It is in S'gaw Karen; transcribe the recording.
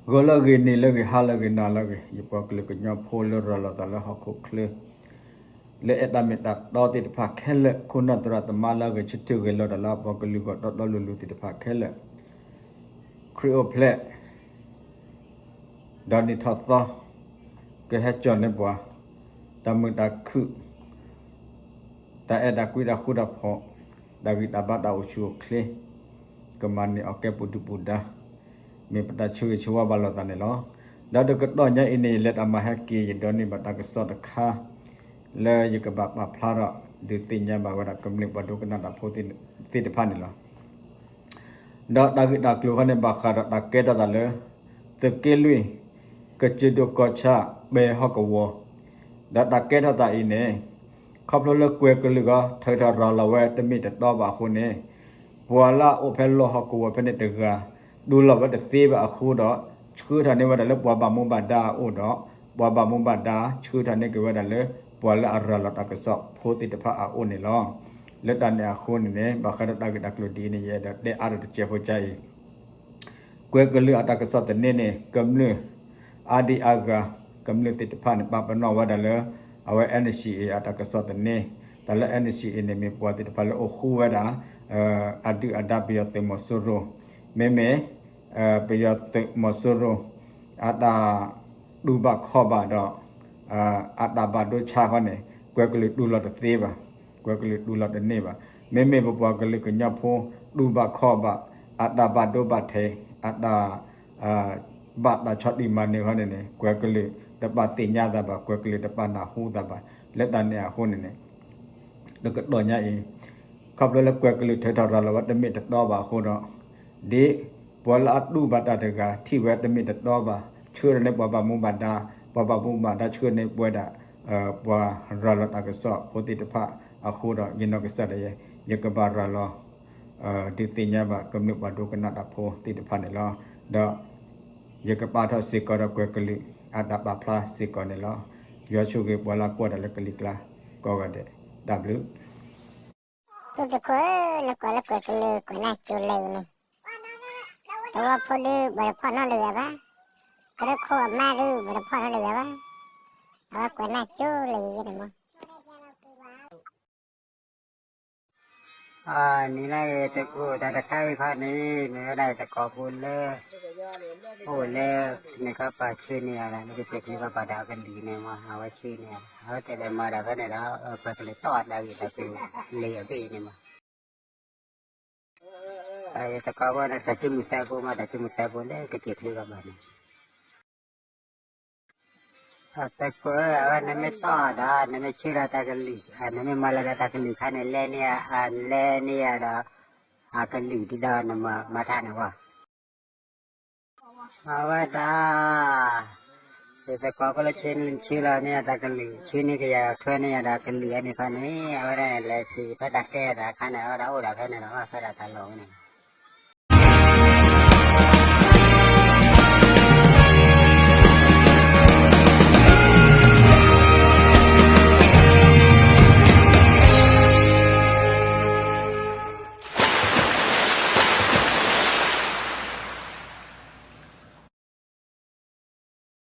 ဂီၤလၢအဂ့ၤ နံၤလၢအဂ့ၤ ဟါလၢအဂ့ၤ နၤလၢအဂ့ၤ ယပှၤကလုာ်ကညီဖိလၢရၤလီၤသးလၢဟီၣ်ခိၣ်ချၢ လၢအဲၣ်တၢ်မ့ၢ်တၢ်တီသ့ၣ်တဖၣ်ခဲလၢာ် ခိၣ်နၢ်သရၣ်သမါလၢအဂဲၤဆၢထၢၣ်ဂဲၤလီၤတၢ်လၢအပှၤကလုာ်ဂီၢ်တီတီလိၤလိၤသ့ၣ်တဖၣ်ခဲလၢာ် ခရံာ်အိၣ်ဖျဲၣ် ဒီးနံၣ်ထီၣ်သီ ကဟဲကၠီၣ်န့ၢ်ပှၤ တၢ်မုာ်တၢ်ခုၣ် တၢ်အဲၣ်တၢ်ကွံတၢ်ဃူတၢ်ဖိး တၢ်ဂံၢ်တၢ်ဘါတၢ်အိၣ်ဆူၣ်အိၣ်ချ့ ကမၤန့ၢ်အီၤကဲပူၤဒုၣ်ပူၤဒါ မ့ၢ်ပတၢ်ဆၢဂ့ၤဆၢဝါဘၣ်လိာ်သးန့ၣ်လီၤ. ဒီးတကတီၢ်ညါအံၤန့ၣ် ယလဲၤတၢ်မၤဟဲက့ၤ ယဒိးန့ၢ်ဘၣ်တၢ်ကစီၣ်တခါ လၢယကဘၣ်ပာ်ဖျါထီၣ် ဒုးသ့ၣ်ညါဘၣ်ဝဲဒၣ်ကမျၢၢ်ပှၤဒိကနၣ်တၢ်ဖိသ့ၣ်တဖၣ်န့ၣ်လီၤ. ဒီးတၢ်ဂ့ၢ်တၢ်ကျိၤခီန့ၣ် ဘၣ်ဃးဒီးတၢ်ကဲထီၣ်သးလၢ သုးက့လွံၢ် ကစၢၢ်ဒိၣ်ကီၢ်ဆၣ် ပဲဟီၣ်ကဝီၤ ဒီးတၢ်ကဲထီၣ်သးအံၤန့ၣ် ခီဖျိလၢကွဲၤကလုာ်ဂီၢ် ထုးထီၣ်ရၤလီၤဝဲတမ့ၢ်တတီဘၣ်အဃိန့ၣ် ပှၤလၢအအိၣ်ဖဲလီၢ်ဟီၣ်ကဝီၤဖဲန့ၣ်တဂၤ တူၢ်လိာ်ဝဲတသ့ဘၣ်အဃိဒီး ဆှၢထီၣ်န့ၢ်ဝဲဒၣ်လၢပှၤဘၣ်မူဘၣ်ဒါအအိၣ်ဒီး ပှၤဘၣ်မူဘၣ်ဒါဆှၢထီၣ်န့ၢ်က့ၤဝဲဒၣ်လၢ ပှၤလၢအရၤလီၤတၢ်ကစီၣ်ဖိသ့ၣ်တဖၣ်အအိၣ်န့ၣ်လီၤ. လၢတၢ်န့ၣ်အဃိန့ၣ်န့ၣ် ဘၣ်ဃးဒီးတၢ်ဂ့ၢ်တၢ်ကျိၤဒ်အံၤန့ၣ် ယအဲၣ်ဒိးတဲအါထီၣ်တစဲးဖိကါအံၤ ကွဲၤကလုာ်အတၢ်ကစီၣ်သန့န့ၣ် ကမျၢၢ်အါဒံအါဂၤ ကမျၢၢ်သ့ၣ်တဖၣ်န့ၣ် ပာ်ပနီၣ်ဝဲဒၣ်လၢ အဝဲ NCA အတၢ်ကစီၣ်သန့, တၢ်လၢ NCA န့ၣ် မ့ၢ်ပှၤသ့ၣ်တဖၣ်လၢအိၣ်ဃူဝဲဒၣ် အဒုၣ်အဒါပယီၤသုးမီၤစိရိၤ, မ့မ့ၢ် ပယီၤသုးမီၤစိရိၤ အတၢ်တူၢ်ဘၣ်ခီၣ်ဘၣ်ဒီး အတၢ်ဘၣ်ဒိဆါခီန့ၣ် ကွဲၤကလုာ်တူၢ်လိာ်တသ့ဘၣ်, ကွဲၤကလုာ်တူၢ်လိာ်တန့ၢ်ဘၣ်. မ့မ့ၢ်ပပှၤကလုာ်ကညီဖိ တူၢ်ဘၣ်ခီၣ်ဘၣ် အတၢ်ဘၣ်ဒိဘၣ်ထံး အတၢ် ဘၣ်တၢ်ဆီၣ်တံၢ်မၤနၢၤခီန့ၣ်န့ၣ် ကွဲၤကလုာ်တပာ်သ့ၣ်ညါသးဘၣ်, ကွဲၤကလုာ်တပာ်နၢ်ဟူသးဘၣ်. လၢတၢ်န့ၣ်အဃိန့ၣ်န့ၣ် တကတီၢ်ညါအံၤ ခီဖျိလၢကွဲၤကလုာ်ထုးထီၣ်ရၤလီၤဝဲတမ့ၢ်တတီဘၣ်အဃိဒီး ဒ်ပှၤလၢအတူၢ်ဘၣ်တၢ်တဂၤ ထံၣ်ဝဲတမ့ၢ်တတီဘၣ် ဆှၢထီၣ်န့ၢ်ပှၤဘၣ်မူဘၣ်ဒါ, ပှၤဘၣ်မူဘၣ်ဒါဆှၢန့ၢ်ပဝဲဒၣ် ပှၤရၤလီၤတၢ်ကစီၣ်ဖိသ့ၣ်တဖၣ်အဃိဒီး ယနီၢ်ကစၢ်ဒၣ်ယဲ ယကဘၣ်ရၤလီၤ ဒုးသ့ၣ်ညါဘၣ်ကမျၢၢ်ပှၤဒိကနၣ်တၢ်ဖိသ့ၣ်တဖၣ်န့ၣ်လီၤ. ဒီး ယကပာ်ထီၣ်စ့ၢ်ကီးဒီးကွဲၤကလုာ်အတၢ်ပာ်ဖျါစ့ၢ်ကီးန့ၣ်လီၤ. ယွၤဆိၣ်ဂ့ၤပှၤလၢကွၢ်တၢ်လၢကလံၤကျါ ကိးဂၤဒဲး တၢ်ဘျုး သုသကိးဧၢ, လၢကွၢ်လၢကွဲၤကလုာ်ကွဲၤနၢ်ကၠိလဲၤအံၤန့ၣ်, သဝီဖိဒုး ပှၤတဖီၣ်နီတဂၤဘၣ်, ကရၢခိၣ်အမါဒုး ပှၤတဖီၣ်နီတဂၤဘၣ်, အဝဲကွဲၤနၢ်ကၠိလဲၤအံၤန့ၣ်မး နံၤလၢတကူၣ်တၢ်တခါအံၤခီန့ၣ် မ့ၢ်ဝဲဒၣ်သကိးဖိလၢ အိၣ်လၢ န့ၣ်ခီပၤဆှၢန့ၢ်ယၤဒီး လၢကစၢၢ်ခီပၤဒီးအကလုာ်န့ၣ်မး အဝဲဆှၢန့ၢ်ယၤဒီး အဝဲတဲဒီးမၤဒီးဖဲန့ၣ်ဒီး ပှၤကလုာ်တီၢ်အတၢ်ဂ့ၢ်တၢ်ကျိၤလံအဘ့ၣ်အံၤန့ၣ်မး သကိးဖိန့ၣ် တၢ်စုမုၢ်သးဖိမး တၢ်စုမုၢ်သးဖိလၢကစၢၢ်ခီပၤန့ၣ် သကိးဧၢ, အဝဲနမ့ၢ်တီၢ်ဒီး နမ့ၢ်ဆှၢဒီးတၢ်ကလုာ်, နမ့ၢ်မၤလၢၤဒီးတၢ်ကလုာ်ခါန့ၣ် လဲန့ၢ်ယၤ, လဲန့ၢ်ယၤဒီး အကလုာ်ဒ်သိးနမၤမၤတၢ်န့ၣ်ဝဲ. အဝဲဒၣ် ယသကိးဖိလၢဆှၢန့ၢ်ဆှၢလီၤန့ၢ်ယၤတၢ်ကလုာ်, ဆှၢန့ၢ်ကယၤထွဲန့ၢ်ယၤဒီးကလုာ်အန့ၣ်ခီန့ၣ် အဝဲဒၣ်လဲၤဆံးဖဲတၢ်ကဲတၢ်ခါန့ၣ် အဝဲဒၣ်အိၣ်ဒီးဖဲန့ၣ်လီၤ ဖဲဒၣ်တၢ်လီၢ်ဝဲန့ၣ်